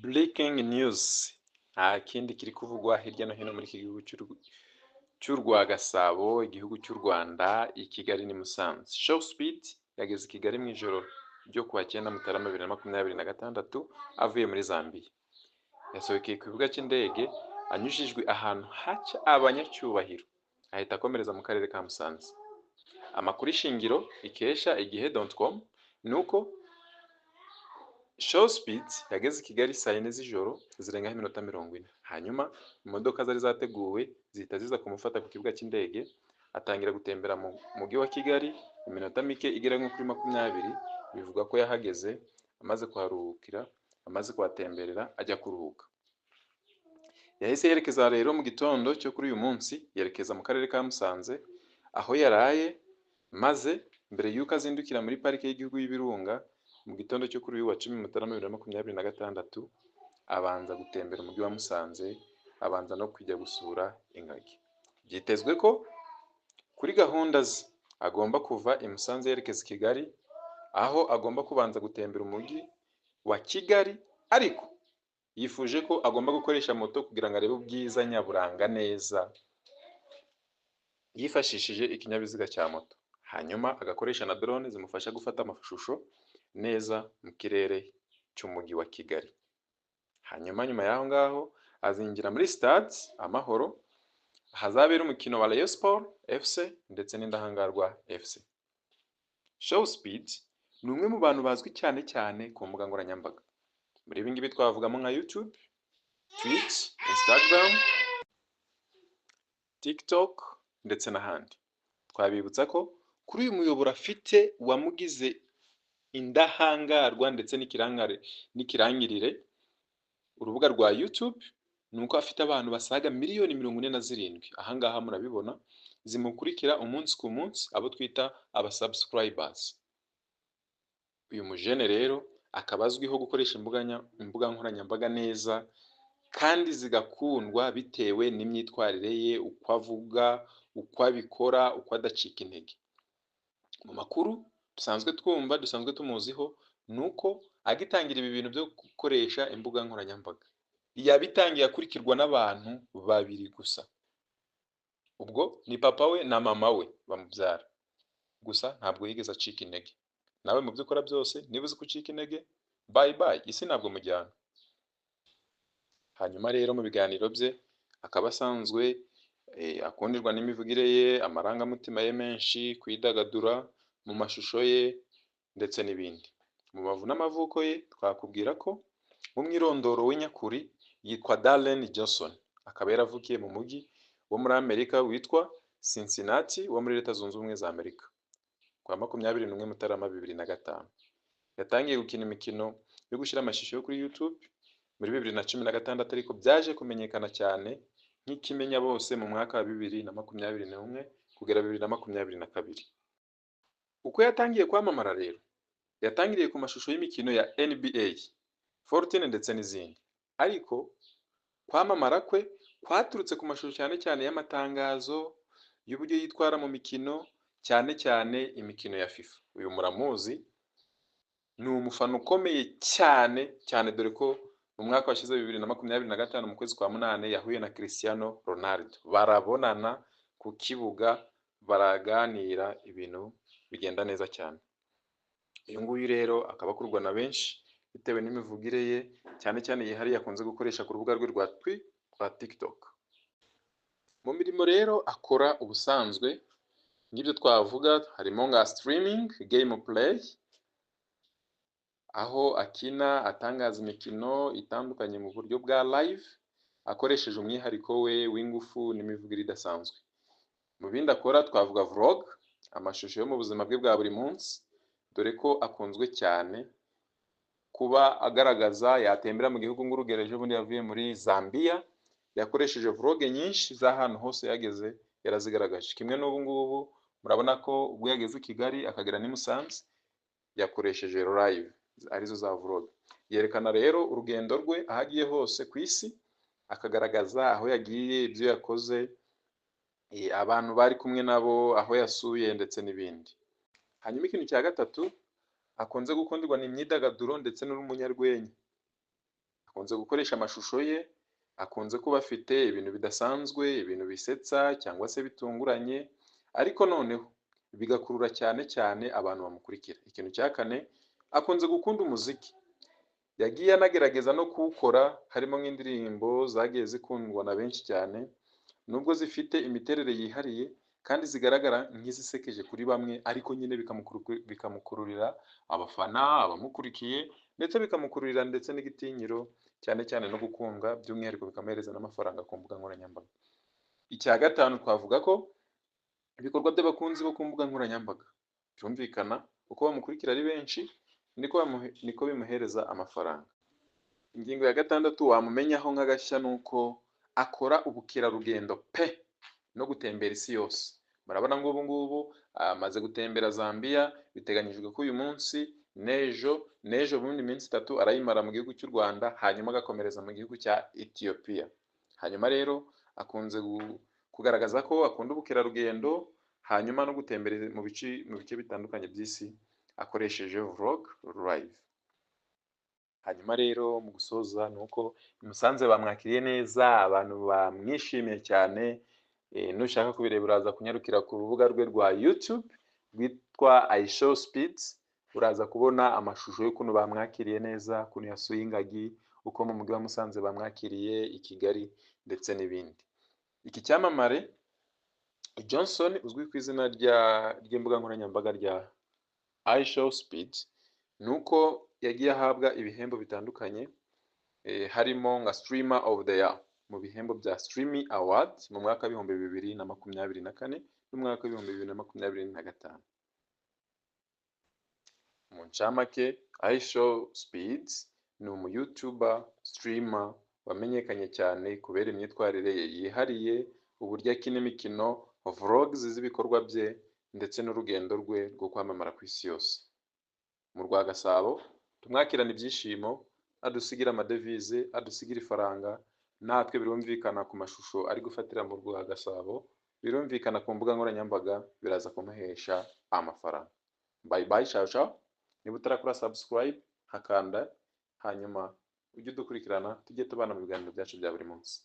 Breaking news, nta kindi kiri kuvugwa hirya no hino muri iki gihugu cy'u rwa Gasabo, igihugu cy'u Rwanda, i Kigali ni Musanze. Show Speed yageze i Kigali mu ijoro ryo kuwa 9 Mutarama 2026 avuye muri Zambia. Yasohokeye ku kibuga cy'indege anyujijwe ahantu haca abanyacyubahiro, ahita akomereza mu karere ka Musanze. Amakuru ishingiro ikesha igihe.com ni uko Show Speed yageze i Kigali saa 4 z'ijoro zirengaho iminota 40. Hanyuma imodoka zari zateguwe zihita ziza kumufata ku kibuga cy'indege, atangira gutembera mu mujyi wa Kigali iminota mike igera nko kuri 20. Bivugwa ko yahageze amaze kuharuhukira, amaze kuhatemberera ajya kuruhuka. Yahise yerekeza rero mu gitondo cyo kuri uyu munsi, yerekeza mu karere ka Musanze aho yaraye, maze mbere y'uko azindukira muri Parike y'Igihugu y'Ibirunga mu gitondo cyo kuri uyu wa 10 Mutarama 2026, abanza gutembera umujyi wa Musanze, abanza no kujya gusura ingagi. Byitezwe ko kuri gahunda ze agomba kuva i Musanze yerekeza i Kigali, aho agomba kubanza gutembera umujyi wa Kigali, ariko yifuje ko agomba gukoresha moto kugira ngo arebe ubwiza nyaburanga neza yifashishije ikinyabiziga cya moto, hanyuma agakoresha na drone zimufasha gufata amashusho neza mu kirere cy'umujyi wa Kigali. Hanyuma nyuma y'aho ngaho azinjira muri Stade Amahoro hazabera umukino wa Rayon Sport FC ndetse n'Indahangarwa FC. Show Speed ni umwe mu bantu bazwi cyane cyane ku mbuga nkoranyambaga. Muri ibi ngibi twavugamo nka YouTube, Twitch, Instagram, TikTok ndetse n'ahandi. Twabibutsa ko kuri uyu muyoboro afite wamugize indahangarwa ndetse n'ikirangare n'ikirangirire urubuga rwa YouTube, ni uko afite abantu basaga miliyoni 47, ahangaha murabibona, zimukurikira umunsi ku munsi, abo twita aba subscribers. Uyu mujene rero akaba azwiho gukoresha imbuga nkoranyambaga neza kandi zigakundwa bitewe n'imyitwarire ye, uko avuga, uko abikora, uko adacika intege. Mu makuru dusanzwe twumva, dusanzwe tumuziho, ni uko agitangira ibi bintu byo gukoresha imbuga nkoranyambaga yabitangiye akurikirwa n'abantu babiri gusa, ubwo ni papa we na mama we bamubyara gusa. Ntabwo yigeze acika intege. Nawe mu byo ukora byose, niba uzi ko ucika intege, bye bye, isi ntabwo mujyana. Hanyuma rero mu biganiro bye akaba asanzwe akundirwa n'imivugire ye, amarangamutima ye menshi, kwidagadura mu mashusho ye ndetse n'ibindi. Mu mavu n'amavuko ye, twakubwira ko mu mwirondoro we nyakuri yitwa Darren Johnson, akaba yaravukiye mu mujyi wo muri Amerika witwa Cincinnati wo muri Leta Zunze Ubumwe za Amerika ku wa 21 Mutarama 2005. Yatangiye gukina imikino yo gushyira amashusho yo kuri YouTube muri 2016, ariko byaje kumenyekana cyane nk'ikimenya bose mu mwaka wa 2021 kugera 2022. Uko yatangiye kwamamara rero, yatangiriye ku mashusho y'imikino ya NBA, Fortnite ndetse n'izindi, ariko kwamamara kwe kwaturutse ku mashusho cyane cyane y'amatangazo y'uburyo yitwara mu mikino, cyane cyane imikino ya FIFA. Uyu muramuzi, ni umufana ukomeye cyane cyane, dore ko mu mwaka washize 2025 mu kwezi kwa munani yahuye na Cristiano Ronaldo, barabonana ku kibuga, baraganira, ibintu bigenda neza cyane. Uyu nguyu rero akaba akururwa na benshi bitewe n'imivugire ye cyane cyane yihariye akunze gukoresha ku rubuga rwe rwa TikTok. Mu mirimo rero akora ubusanzwe nk'ibyo twavuga harimo nka streaming game play, aho akina atangaza imikino itandukanye mu buryo bwa live akoresheje umwihariko we w'ingufu n'imivugire idasanzwe. Mu bindi akora twavuga vlog, amashusho yo mu buzima bwe bwa buri munsi, dore ko akunzwe cyane kuba agaragaza yatembera mu gihugu. Nk'urugero, ejo bundi yavuye muri Zambia, yakoresheje vlog nyinshi z'ahantu hose yageze, yarazigaragaje. Kimwe n'ubu ngubu murabona ko ubwo yageze i Kigali akagera n'i Musanze yakoresheje live, arizo za vlog. Yerekana rero urugendo rwe aho agiye hose ku isi, akagaragaza aho yagiye, ibyo yakoze, abantu bari kumwe nabo, aho yasuye ndetse n'ibindi. Hanyuma ikintu cya gatatu akunze gukundirwa ni imyidagaduro ndetse n'umunyarwenya. Akunze Akunze gukoresha amashusho ye, akunze kuba afite ibintu bidasanzwe, ibintu bisetsa cyangwa se bitunguranye, ariko noneho bigakurura cyane cyane abantu bamukurikira. Ikintu cya kane, akunze gukunda umuziki. Yagiye anagerageza no kuwukora, harimo nk'indirimbo zagiye zikundwa na benshi cyane, nubwo zifite imiterere yihariye kandi zigaragara nk'izisekeje kuri bamwe, ariko nyine bikamukururira abafana, abamukurikiye, ndetse bikamukururira ndetse n'igitinyiro, cyane cyane no gukundwa, by'umwihariko bikamuhereza n'amafaranga ku mbuga nkoranyambaga. Icya gatanu, twavuga ko ibikorwa by'abakunzi bo ku mbuga nkoranyambaga, byumvikana uko bamukurikira ari benshi niko bimuhereza amafaranga. Ingingo ya gatandatu wamumenyaho nk'agashya ni uko akora ubukerarugendo pe, no gutembera isi yose. Murabona ngo ubu ngubu amaze gutembera Zambia, biteganyijwe ko uyu munsi n'ejo n'ejo bundi minsi 3 arayimara mu gihugu cy'u Rwanda, hanyuma agakomereza mu gihugu cya Ethiopia. Hanyuma rero akunze kugaragaza ko akunda ubukerarugendo, hanyuma no gutembera mu bice bitandukanye by'isi akoresheje vlog live. Hanyuma rero mu gusoza ni uko i Musanze bamwakiriye neza, abantu bamwishimiye cyane. Nushaka kubireba uraza kunyarukira ku rubuga rwe rwa YouTube rwitwa IShowSpeed, uraza kubona amashusho y'ukuntu bamwakiriye neza, ukuntu yasuye ingagi, uko mu mujyi wa Musanze bamwakiriye, i Kigali ndetse n'ibindi. Iki cyamamare Johnson uzwi ku izina ry'imbuga nkoranyambaga rya IShowSpeed, ni uko yagiye ahabwa ibihembo bitandukanye, harimo nka Streamer of the Year mu bihembo bya Streamy Awards mu mwaka w'2024 n'umwaka w'2025. Mu ncamake, IShowSpeed ni umu YouTuber streamer wamenyekanye cyane kubera imyitwarire ye yihariye, uburyo akina imikino, vlogs z'ibikorwa bye ndetse n'urugendo rwe rwo kwamamara ku isi yose. Mu rwa Gasabo tumwakirane ibyishimo, adusigira amadevize, adusigira ifaranga, natwe birumvikana ku mashusho ari gufatira mu rwa Gasabo, birumvikana ku mbuga nkoranyambaga biraza kumuhesha amafaranga. Bye bye, ciao ciao. Niba utarakora subscribe, hakanda, hanyuma ujye udukurikirana, tujye tubana mu biganiro byacu bya buri munsi.